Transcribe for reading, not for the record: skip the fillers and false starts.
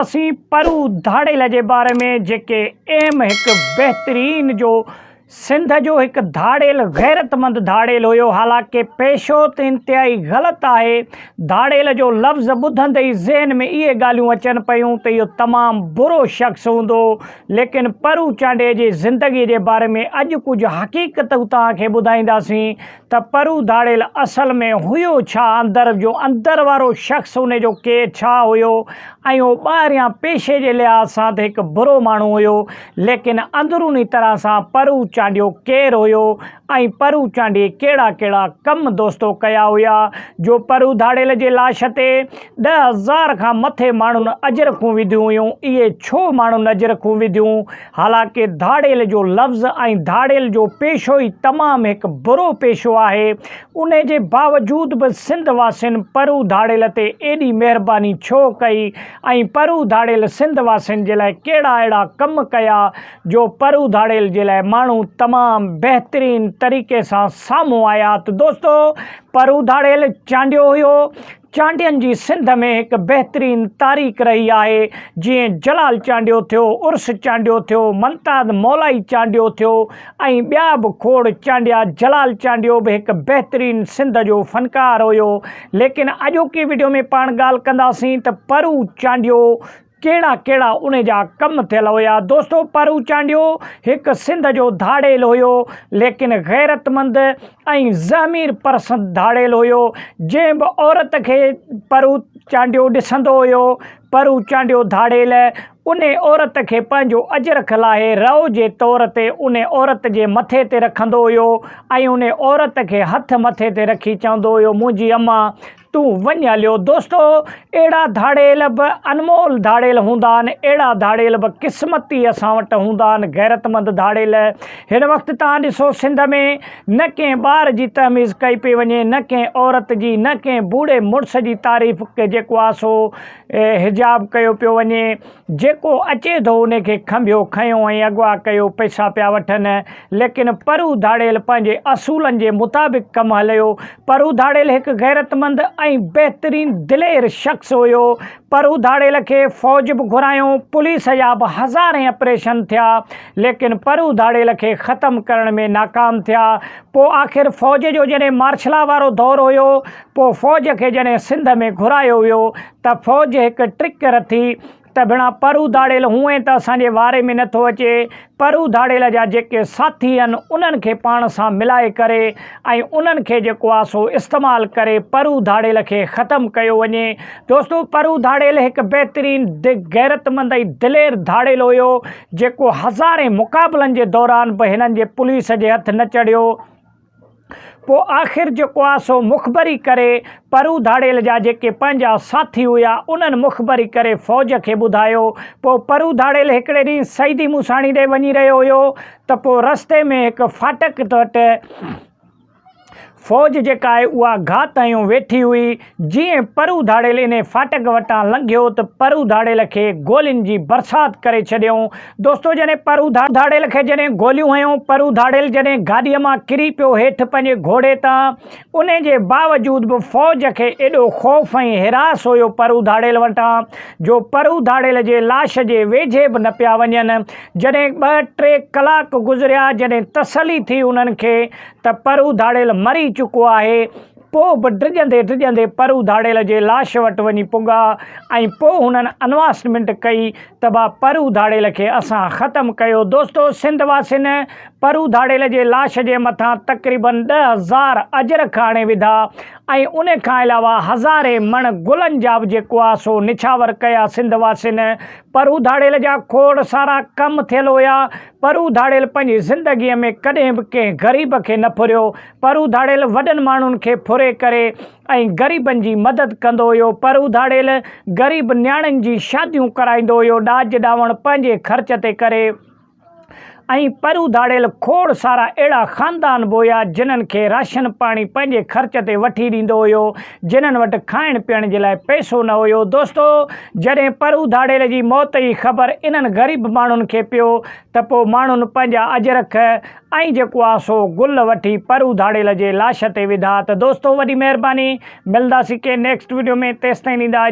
اسين پرو ڌاڙيل جي باري ۾ جيڪي اهم هڪ بهترين جو سنڌ جو هڪ ڌاڙيل غيرتمند ڌاڙيل هيو حالانڪه پيشو ته انتهائي غلط آهي ڌاڙيل جو لفظ ٻڌندي ئي ذهن ۾ اهي ڳالهيون اچن پيون ته اهو تمام برو شخص هوندو ليڪن پرو چانڊيي جي زندگي جي باري ۾ اڄ ڪجهه حقيقتون توهان کي ٻڌائينداسين ته پرو ڌاڙيل اصل ۾ هيو ڇا اندر جو اندر وارو شخص ان جو ڪير ڇا هيو ۽ اهو ٻاهريان پيشي جي لحاظ سان ته هڪ برو ماڻهو هيو ليڪن اندروني طرح سان پرو چانڊيو ڪير هيو ۽ پرو چانڊيي ڪهڙا ڪهڙا ڪم دوستو ڪيا هيا جو پرو ڌاڙيل جي لاش تي 10,000 کان مٿي ماڻهن اجرڪون وڌيون هيون اهي ڇو ماڻهن اجرڪون وڌيون حالانڪه ڌاڙيل جو لفظ ۽ ڌاڙيل جو پيشو ئي تمام هڪ برو پيشو آهي، انهي جي باوجود به سنڌ واسين پرو ڌاڙيل تي ايڏي مهرباني ڇو ڪئي ۽ پرو ڌاڙيل سنڌ واسين جي لاء ڪهڙا اهڙا ڪم ڪيا جو پرو ڌاڙيل جي لاء ماڻهو تمام بهترين طريقي سان سامهون آيا ته دوستو پرو ڌاڙيل چانڊيو هيو چانڊين جي سنڌ ۾ هڪ بهترين تاريخ رهي آهي، جيئن جلال چانڊيو ٿيو، عرس چانڊيو ٿيو، ممتاز مولائي چانڊيو ٿيو ۽ ٻيا به کوڙ چانڊيا، جلال چانڊيو به هڪ بهترين سنڌ جو فنڪار هيو، ليڪن اڄوڪي وڊيو ۾ پاڻ ڳالهه ڪنداسين ته پرو چانڊيو ڪهڙا ڪهڙا ان جا ڪم ٿيل هيا. دوستو پرو چانڊيو هڪ سنڌ جو ڌاڙيل هيو ليڪن غيرتمند ۽ ضمير پرست ڌاڙيل هيو جنهن به عورت کي پرو چانڊيو ڏسندو هيو پرو چانڊيو ڌاڙيل ان عورت کي پنهنجو اجرڪ لاهي رئو جي طور تي ان عورت جي مٿي تي رکندو هيو ۽ ان عورت کي هٿ مٿي تي رکي چوندو هيو منهنجي امان تون وڃ هليو. دوستو اهڙا ڌاڙيل به انمول ڌاڙيل هوندا آهن، اهڙا ڌاڙيل به قسمتي اسان وٽ هوندا آهن، غيرتمند ڌاڙيل. هن وقت توهان ڏسو سنڌ ۾ نه ڪنهن ٻار جي تحميز ڪئي پئي وڃي، نه ڪنهن عورت جي، نه ڪنهن بوڙهي مڙس جي تعريف جيڪو آهي سو حجاب ڪيو پيو وڃي. جيڪو اچي ٿو ان کي کنڀيو کنيو ۽ اغوا ڪيو پئسا پيا وٺن ليڪن پرو ڌاڙيل پنهنجي اصولن جي مطابق ڪم هليو پرو ڌاڙيل هڪ غيرتمند ۽ بهترين دلير شخص هيو پرو ڌاڙيل کي فوج به گهرايو پوليس جا به هزارين اپريشن ٿيا ليڪن پرو ڌاڙيل کي ختم ڪرڻ ۾ ناڪام ٿيا پوء آخر فوج جو جڏهن مارشلا وارو دور هيو پوء فوج کي جڏهن سنڌ ۾ گهرايو ويو ته فوج هڪ ٽرڪ رٿي ته ڀيڻا پرو ڌاڙيل هونئن ته اسان جي واري ۾ نٿو اچي، پرو ڌاڙيل جا جيڪي ساٿي آهن انهن کي پاڻ سان ملائي ڪري ۽ انهن کي جيڪو آهي سو استعمال ڪري پرو ڌاڙيل کي ختم ڪيو وڃي. دوستو پرو ڌاڙيل هڪ بهترين غيرتمند ۽ دلير ڌاڙيل هيو جيڪو هزارين مقابلن جي دوران به هنن جي پوليس جي هٿ نه چڙهيو. پوء آخر جيڪو آ سو مخبري ڪري پرو ڌاڙيل جا جيڪي پنهنجا ساٿي هيا انهن مخبري ڪري فوج کي ٻڌايو. پوء پرو ڌاڙيل هڪڙي ڏينهن سعيدي موساڻي ڏي وڃي رهيو هيو ته پوء رستي ۾ هڪ ڦاٽڪ وٽ فوج جيڪا آهي اها گهات هنيو ويٺي هئي. جيئن پرو ڌاڙيل انهي ڦاٽڪ وٽان لنگهيو ته پرو ڌاڙيل کي گولين جي برسات ڪري ڇڏيائون. دوستو جڏهن پرو ڌاڙيل کي جڏهن گوليون هنيون، پرو ڌاڙيل جڏهن گاڏيء مان ڪري پيو هيٺ پنهنجي گهوڙي تان، انهي جي باوجود به فوج کي ايڏو خوف ۽ هراس هيو پرو ڌاڙيل وٽان جو پرو ڌاڙيل جي لاش جي ويجهي به نه پيا وڃن. جڏهن ٻه ٽي ڪلاڪ گذريا جڏهن تسلي ٿي انهن کي ته پرو ڌاڙيل مري چڪو آهي، پوء به ڊڄندي ڊڄندي پرو ڌاڙيل جي لاش وٽ وڃي پڳا ۽ پوء هنن انواسمينٽ ڪئي ته با پرو ڌاڙيل کي اسان ختم ڪيو دوستو سنڌ واسين پرو ڌاڙيل جي لاش جي مٿان تقريبن 10,000 اجرڪ آڻي وڌا ۽ ان کان علاوه هزارين مڻ گلن جا به جيڪو آ سو نڇاور ڪيا سنڌ واسين پرو ڌاڙيل جا کوڙ سارا ڪم ٿيل هيا پرو ڌاڙيل پنهنجي زندگيء ۾ ڪڏهن به ڪنهن غريب کي نه ڦريو. پرو ڌاڙيل وڏن ماڻهن کي ڦري ڪري ۽ غريبن جي مدد ڪندو هيو. پرو ڌاڙيل غريب نياڻين جي شاديون ڪرائيندو هيو، ڏاج ڏاوڻ پنهنجي خرچ تي ڪري ۽ پرو ڌاڙيل کوڙ سارا اهڙا خاندان به هيا جنھن کي راشن پاڻي پنهنجي خرچ تي وٺي ڏيندو هيو، جنھن وٽ کائڻ پيئڻ جي لاء پئسو نه هيو. دوستو! جڏهن پرو ڌاڙيل جي موت جي خبر انهن غريب ماڻهن کي پيو ته پوء ماڻهن پنهنجا اجرڪ ۽ جيڪو آ سو گل وٺي پرو ڌاڙيل جي لاش تي وڌا ته دوستو وڏي مهرباني ملنداسين ڪنهن نيڪسٽ وڊيو ۾ تيستائين ڏيندا.